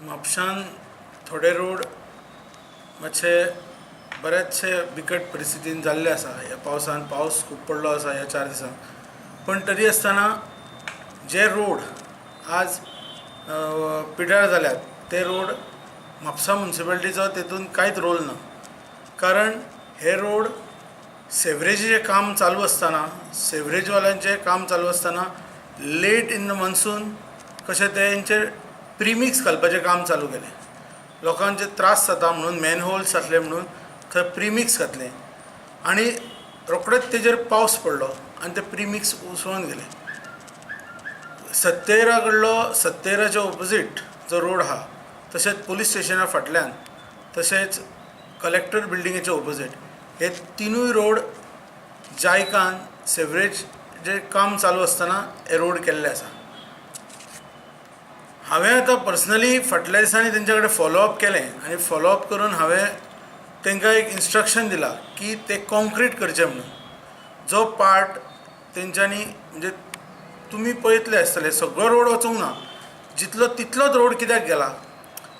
म्हापशान थोडे रोड मातशे बरेचशे बिकट परिस्थितीन जाल्ले आसा. ह्या पावसान पावस खूब पडलो आसा ह्या 4 दिसांक, पण तरी आसतना जे रोड आज पिड्यार जाल्यात ते रोड म्हापसा म्युनिसिपालिटीचो तेतून कांयच रोल ना. कारण हे रोड सेवरेजीचें काम चालू आसतना, सेवरेजवाल्यांचें काम चालू आसतना लेट इन the monsoon कशें तेंचेर प्रिमिक्स घालपाचें काम चालू केलें. लोकांचे त्रास जाता म्हणून मॅनहोल्स जातले म्हणून थंय प्रिमिक्स घातलें आनी रोखडेच तेजेर पावस पडलो आनी ते प्रिमिक्स उसळून गेले. सत्तेरा कडलो सत्तेराच्या ओपोजीट जो रोड आहा, तशेंच पुलीस स्टेशना फाटल्यान, तशेंच कलेक्टर बिल्डिंगेच्या ओपोजीट, हे तिनूय रोड जायकान सेवरेज जे काम चालू आसतना हे रोड केल्ले आसा. हांवें आतां पर्सनली फाटल्या दिसांनी तेंच्या कडेन फॉलोअप केलें आनी फॉलोअप करून हांवें तांकां एक इन्स्ट्रक्शन दिलां की ते कॉन्क्रीट करचे म्हणून. जो पार्ट तेंच्यांनी, म्हणजे तुमी पळयतले आसतले, सगळो रोड वचूंक ना, जितलो तितलोच रोड कित्याक गेला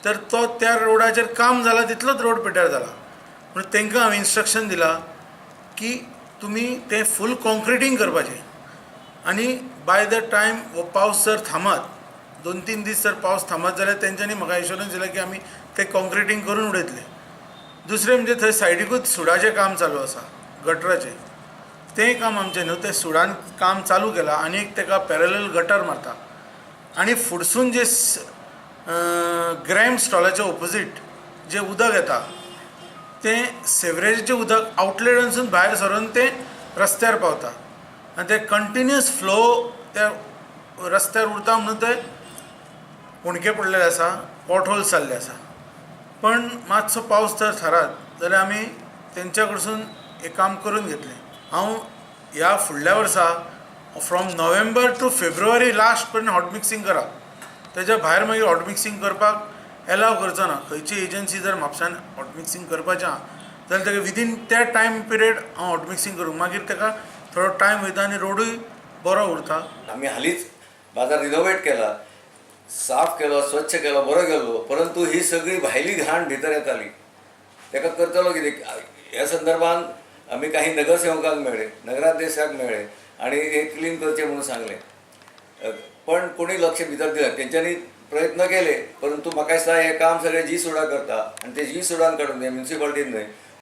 तर तो त्या रोडाचेर काम जाला तितलोच रोड पिड्ड्यार जाला. म्हणून तांकां हांवें इन्स्ट्रक्शन दिलां की तुमी तें फूल कॉन्क्रिटींग करपाचें आनी बाय the time हो पावस जर थांबत, 2-3 दीस जर पावस थांबत जाल्यार तेंच्यांनी म्हाका एश्योरन्स दिला की आमी तें कॉन्क्रिटींग करून उडयतले. दुसरें म्हणजे थंय सायडीकूच सुडाचें काम चालू आसा, गटराचें. तें काम आमचें न्हू, तें सुडान काम चालू केलां आनी एक ताका पॅरलल गटर मारता आनी फुडसून जे ग्रॅम स्टॉलाच्या ओपोजीट जें उदक येता तें सेवरेजीचें उदक आवटलेटानसून भायर सरून तें रस्त्यार पावता आनी तें कंटिन्युअस फ्लो त्या रस्त्यार उरता म्हणून ते हुंडके पडलेले आसा, पॉटहोल्स जाल्ले आसा. पण मातसो पावस जर थारात जाल्यार आमी तेंच्या कडसून हें काम करून घेतलें. हांव ह्या फुडल्या वर्सा from November to February last पर्यंत हॉट मिक्सिंग करप, तेज्या भायर मागीर हॉट मिक्सिंग करपाक एलाव करचो ना. खंयची एजन्सी जर म्हापशान हॉट मिक्सिंग करपाचें आहा जाल्यार ताका विदीन त्या टायम पिरियड हांव हॉट मिक्सिंग करूं, मागीर ताका थोडो टायम वयता आनी रोडूय बरो उरता. आम्ही हालींच बाजार रिनोवेट केला, साफ केलो, स्वच्छ केलो, बरो केलो, परंतु ही सगळी भायली घाण भितर येताली. ताका करतलो कितें? ह्या संदर्भान आमी काही नगरसेवकांक मेळ्ळे, नगराध्यक्षाक मेळ्ळे आनी हे क्लीन करचें म्हणून सांगलें, पण कोणी लक्ष भितर दिलें. तेंच्यांनी प्रयत्न केले, परंतु म्हाका दिसता हें काम सगळें जी सुडा करता आनी ते जी सुडान काडून, म्युनिसिपालिटीन न्हय.